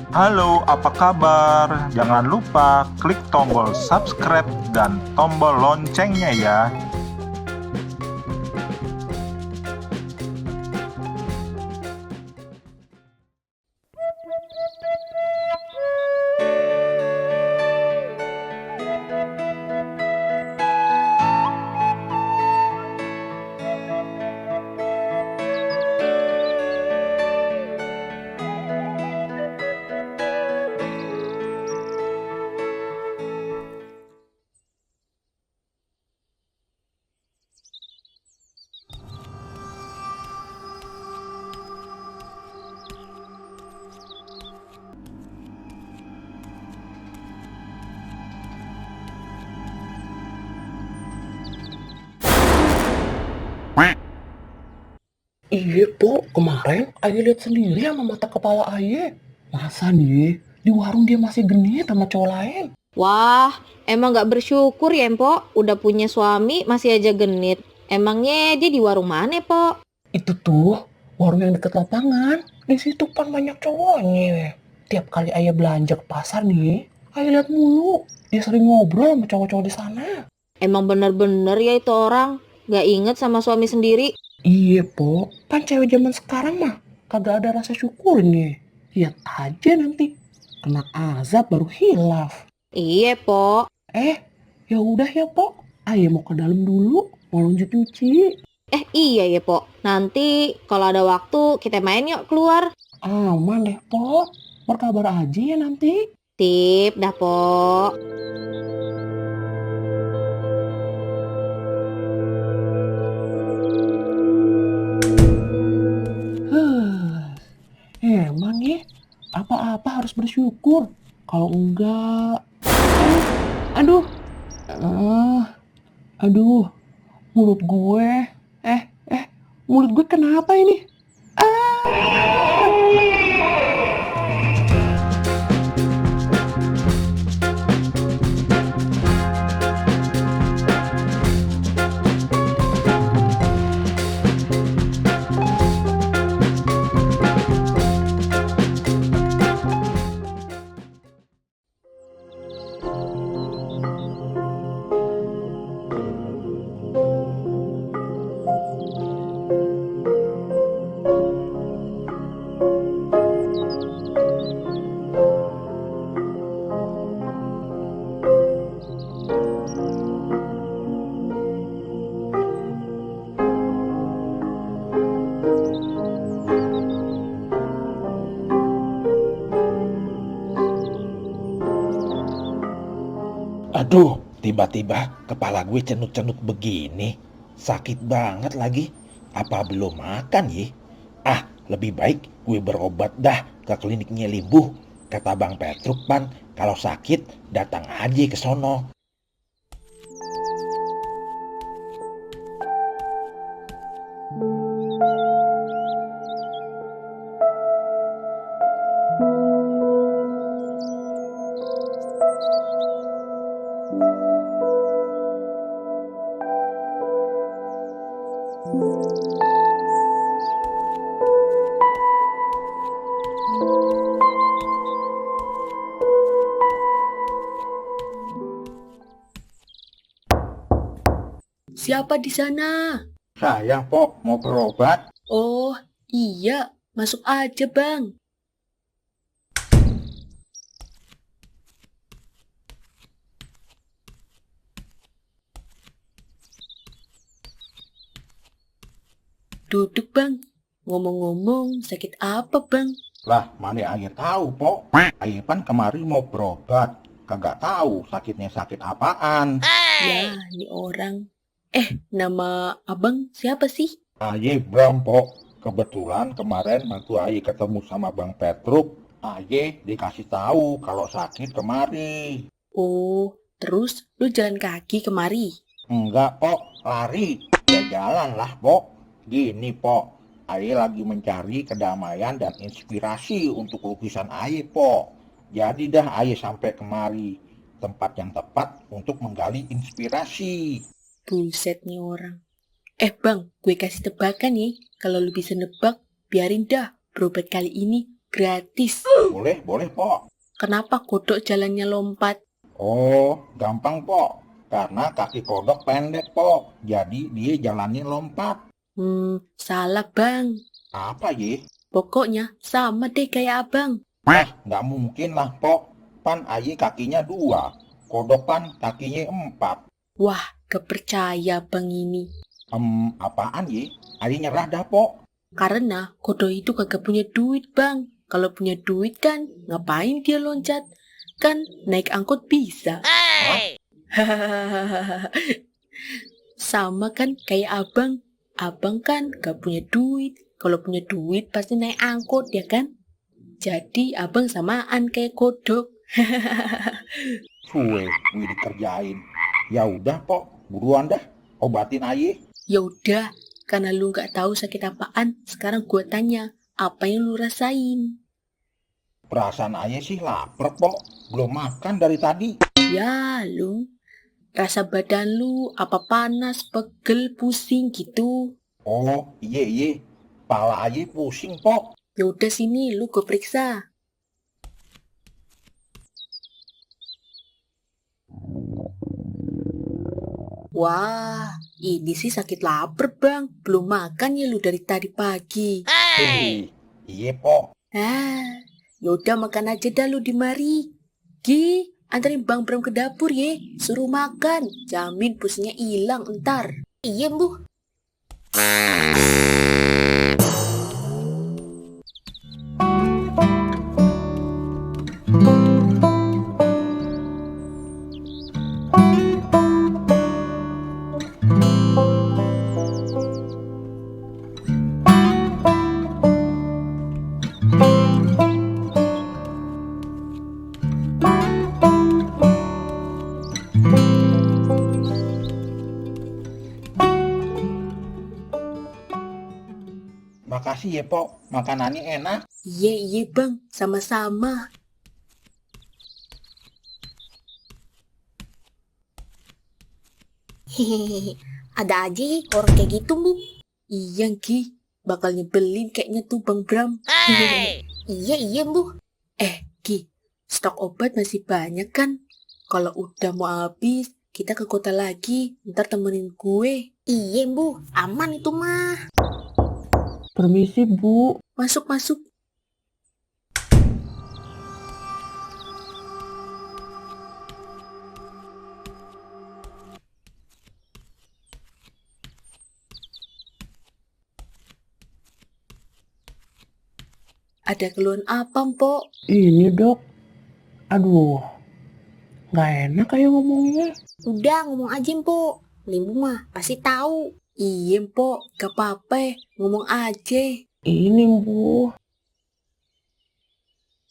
Halo, apa kabar? Jangan lupa klik tombol subscribe dan tombol loncengnya ya. Iya, Po. Kemarin Aye lihat sendiri sama mata kepala Aye. Masa nih, di warung dia masih genit sama cowok lain. Wah, emang gak bersyukur ya, Mpok? Udah punya suami masih aja genit. Emangnya dia di warung mana, Pok? Itu tuh, warung yang deket lapangan. Di situ kan banyak cowoknya. Tiap kali Aye belanja ke pasar nih, Aye lihat mulu. Dia sering ngobrol sama cowok-cowok di sana. Emang bener-bener ya itu orang. Gak inget sama suami sendiri. Iya, Po. Kan cewek zaman sekarang mah kagak ada rasa syukurnya. Lihat aja nanti. Kena azab baru hilaf. Iya, Pok. Ya udah ya, Pok. Ayo mau ke dalam dulu, mau lanjut nyuci. Iya ya, Pok. Nanti kalau ada waktu kita main yuk keluar. Aman deh, Pok. Berkabar aja ya nanti. Tip dah, Pok. Huh, emang ya, apa-apa harus bersyukur. Kalau enggak, aduh, eh, aduh, mulut gue, eh, mulut gue kenapa ini? Aduh, tiba-tiba kepala gue cenut-cenut begini. Sakit banget lagi. Apa belum makan ya? Lebih baik gue berobat dah ke kliniknya Limbuh. Kata Bang Petruk pan, kalau sakit datang aja ke sono. Siapa di sana? Saya, Pok, mau berobat. Oh, iya. Masuk aja, Bang. Duduk, Bang. Ngomong-ngomong, sakit apa, Bang? Lah, mana Aye tahu, Pok. Aye pan kemari mau berobat. Kagak tahu sakitnya sakit apaan. Ya, ini orang. Nama abang siapa sih? Aye Bram, Pok. Kebetulan kemarin waktu Aye ketemu sama Bang Petruk, Aye dikasih tahu kalau sakit kemari. Oh, terus lu jalan kaki kemari? Enggak, Pok. Lari. Ya jalan lah, Pok. Gini, Pok. Aye lagi mencari kedamaian dan inspirasi untuk lukisan Aye, Pok. Jadi dah Aye sampai kemari. Tempat yang tepat untuk menggali inspirasi. Buset nih orang. Bang, gue kasih tebakan nih. Kalau lu bisa nebak, biarin dah berobat kali ini gratis. Boleh, Pok. Kenapa kodok jalannya lompat? Oh, gampang, Pok. Karena kaki kodok pendek, Pok. Jadi dia jalannya lompat. Salah bang. Apa, Ye? Pokoknya sama deh kayak abang. Nggak mungkin lah, Pok. Pan Aye kakinya 2. Kodok kan kakinya 4. Wah, gak percaya bang ini. Apaan, Ye? Aye nyerah dah, Pok. Karena kodok itu kagak punya duit bang. Kalau punya duit kan, ngapain dia loncat? Kan naik angkot bisa. Sama kan kayak abang. Abang kan gak punya duit. Kalau punya duit pasti naik angkot ya kan? Jadi abang samaan kayak kodok. Gue dikerjain. Ya udah, Pok. Buruan dah. Obatin Aye. Ya udah, karena lu gak tahu sakit apaan, sekarang gua tanya, apa yang lu rasain? Perasaan Aye sih lapar, Pok. Belum makan dari tadi. Ya lu, rasa badan lu apa panas, pegel, pusing gitu? Oh, iye. Pala Aye pusing, Pok. Ya udah sini, lu gue periksa. Wah, ini sih sakit lapar bang. Belum makan ya lu dari tadi pagi. Iye, Pok. Yaudah makan aja dah lu di mari. Gi, anterin Bang Bram ke dapur ye. Suruh makan. Jamin pusingnya hilang entar. Iya, Bu. Makasih ya, Pok. Makanannya enak. Iya, Bang. Sama-sama. Hehehe. Ada aja ya orang kayak gitu, Bu. Iya, Gi. Bakal nyebelin kayaknya tuh Bang Bram. Iya, Bu. Gi. Stok obat masih banyak kan? Kalau udah mau habis, kita ke kota lagi. Ntar temenin gue. Iya, Bu. Aman itu mah. Permisi, Bu. Masuk. Ada keluhan apa, Mpok? Ini, Dok. Aduh, nggak enak kayak ngomongnya. Udah, ngomong aja, Mpok. Limbu mah pasti tahu. Iya, Mpok. Gak apa-apa. Ngomong aja. Ini, Bu.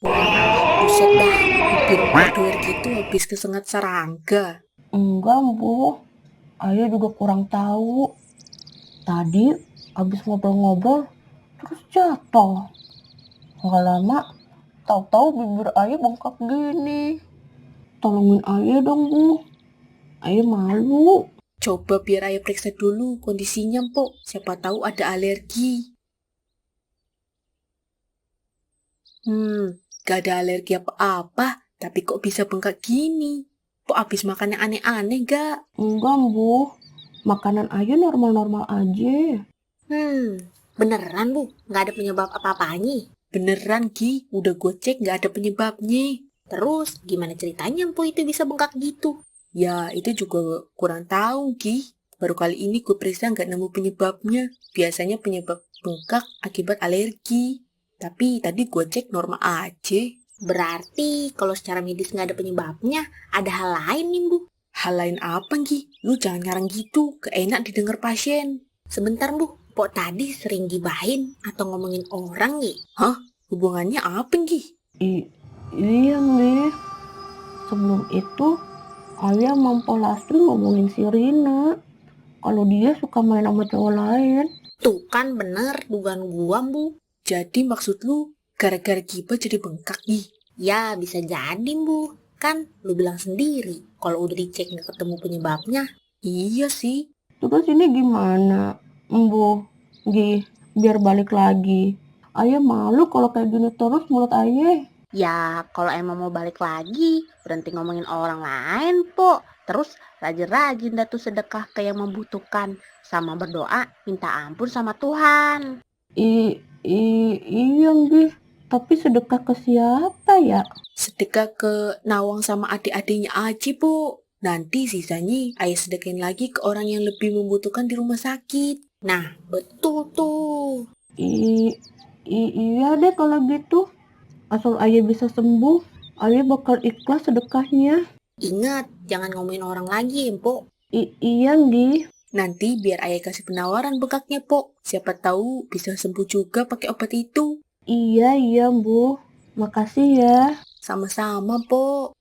Buset dah. Bibir Mpok doer gitu habis kesengat serangga. Enggak, Bu. Ayah juga kurang tahu. Tadi habis ngobrol-ngobrol, terus jatuh. Nggak lama, tahu-tahu bibir ayah bengkak gini. Tolongin ayah dong, Bu. Ayah malu. Coba biar ayah periksa dulu kondisinya, Mpok. Siapa tahu ada alergi. Gak ada alergi apa-apa. Tapi kok bisa bengkak gini? Mpok habis makan yang aneh-aneh gak? Enggak, Bu. Makanan ayah normal-normal aja. Beneran, Bu? Gak ada penyebab apa-apanya? Beneran, Gi. Udah gue cek gak ada penyebabnya. Terus, gimana ceritanya Mpok itu bisa bengkak gitu? Ya, itu juga kurang tahu, Gi. Baru kali ini gue periksa gak nemu penyebabnya. Biasanya penyebab bengkak akibat alergi. Tapi tadi gue cek normal aja. Berarti kalau secara medis gak ada penyebabnya, ada hal lain nih, Bu. Hal lain apa, Gi? Lu jangan ngarang gitu, keenak didengar pasien. Sebentar, Bu. Pok tadi sering gibahin atau ngomongin orang, Gi? Hah? Hubungannya apa, Gi? Iya, nih. Sebelum itu, ayah mampu Lastri ngomongin si Rina. Kalau dia suka main sama cowok lain. Tuh kan bener dugaan gua, Bu. Jadi maksud lu gara-gara gibah jadi bengkak, Gi? Ya, bisa jadi, Bu. Kan lu bilang sendiri kalau udah dicek nggak ketemu penyebabnya. Iya sih. Terus ini gimana, Bu? Gi, biar balik lagi. Ayah malu kalau kayak gini terus mulut ayah. Ya, kalau emang mau balik lagi, berhenti ngomongin orang lain, Po. Terus rajin-rajin dah tuh sedekah ke yang membutuhkan. Sama berdoa, minta ampun sama Tuhan. Iya Gi, tapi sedekah ke siapa ya? Sedekah ke Nawang sama adik-adiknya Aji, Po. Nanti sisanya ayah sedekahin lagi ke orang yang lebih membutuhkan di rumah sakit. Nah, betul tuh. Iya deh kalau gitu. Asal ayah bisa sembuh, ayah bakal ikhlas sedekahnya. Ingat, jangan ngomongin orang lagi, Po. Iya Gi. Nanti biar ayah kasih penawaran bengkaknya, Po. Siapa tahu bisa sembuh juga pakai obat itu. Iya Bu. Makasih ya. Sama-sama, Po.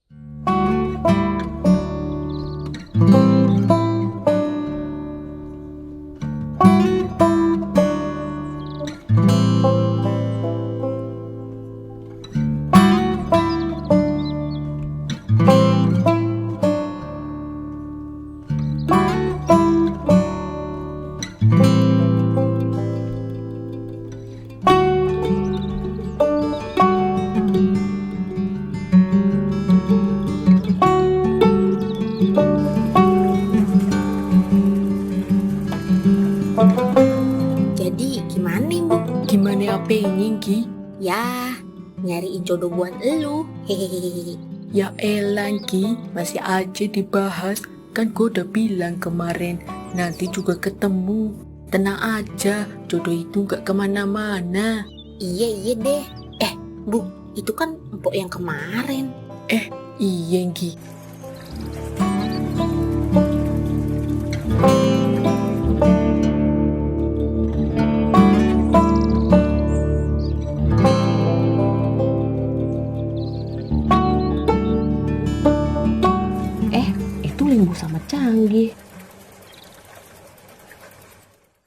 Jadi gimana, Bu? Gimana apanya Gi? Ya, nyariin jodoh buat elu. Hehehe. Ya elah Gi, masih aja dibahas. Kan gue udah bilang kemarin, nanti juga ketemu. Tenang aja, jodoh itu gak kemana-mana. Iya deh. Bu, itu kan empok yang kemarin. Iya Gi. Itu Limbu sama Canggih.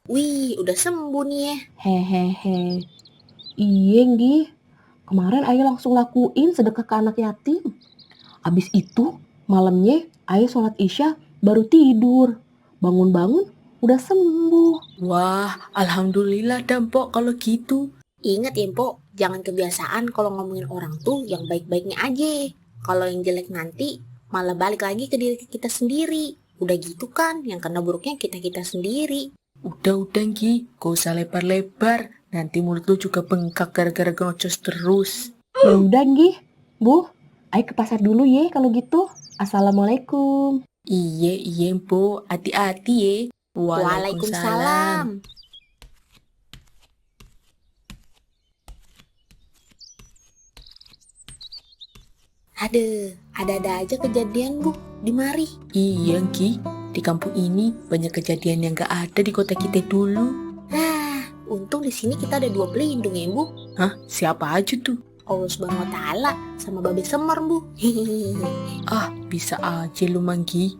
Wih, udah sembuh nih ya. Hehehe. Iya Gi. Kemarin ayah langsung lakuin sedekah ke anak yatim. Abis itu malamnya ayah sholat isya baru tidur. Bangun-bangun udah sembuh. Wah, alhamdulillah Dampok kalau gitu. Ingat ya, Empok, jangan kebiasaan kalau ngomongin orang tuh yang baik-baiknya aja. Kalau yang jelek nanti malah balik lagi ke diri kita sendiri. Udah gitu kan, yang kena buruknya kita-kita sendiri. Udah Gi, gak usah lebar-lebar. Nanti mulut lu juga bengkak gara-gara ngocos terus. Ya udah Gi, Bu, ayo ke pasar dulu ya kalau gitu. Assalamualaikum. Iya Bu, hati-hati ya. Waalaikumsalam. Ada aja kejadian, Bu, di mari. Iya Gi, di kampung ini banyak kejadian yang gak ada di kota kita dulu. Untung di sini kita ada 2 pelindung ya, Bu. Hah, siapa aja tuh? Allah Subhanahu wa Ta'ala sama Babe Semar, Bu. Ah, bisa aja lu Manggi.